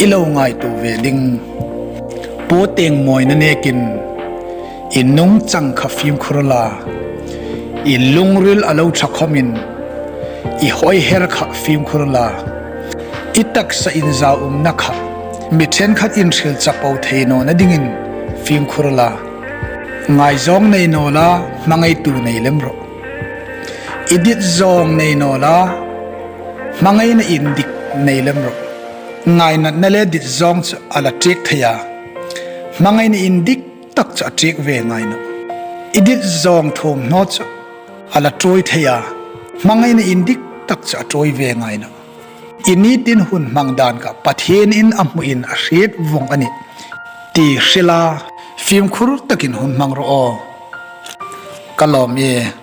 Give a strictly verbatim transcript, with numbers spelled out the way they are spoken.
I lo ngaituo ve ding. Pu Tengmawina nêkin i nungchang kha fimkhur la, i lungril a lo ṭha khawmin i hawi her kha fimkhur la, i taksa inzaumna kha mi ṭhenkhatin hril chapo thei nawna dingin fimkhur la. Ngaizawng nei naw la, hmangaitu nei lem rawh. I dit zawng nei naw la, hmangaina indik nei lem rawh. Ngainatna le dit zawng chu a la ṭiek thei a, hmangaina indiktak chu a ṭiek ve ngai nawh. I dit zawng thuomhnaw chu a la ṭawi thei a, hmangaina indiktak chu a ṭawi ve ngai nawh. I nitin hun hmang dan kha Pathienin a hmuin a hriet vawng a nih ti hrila, fimkhur takin hun hmang rawh aw. Ka lawm ie.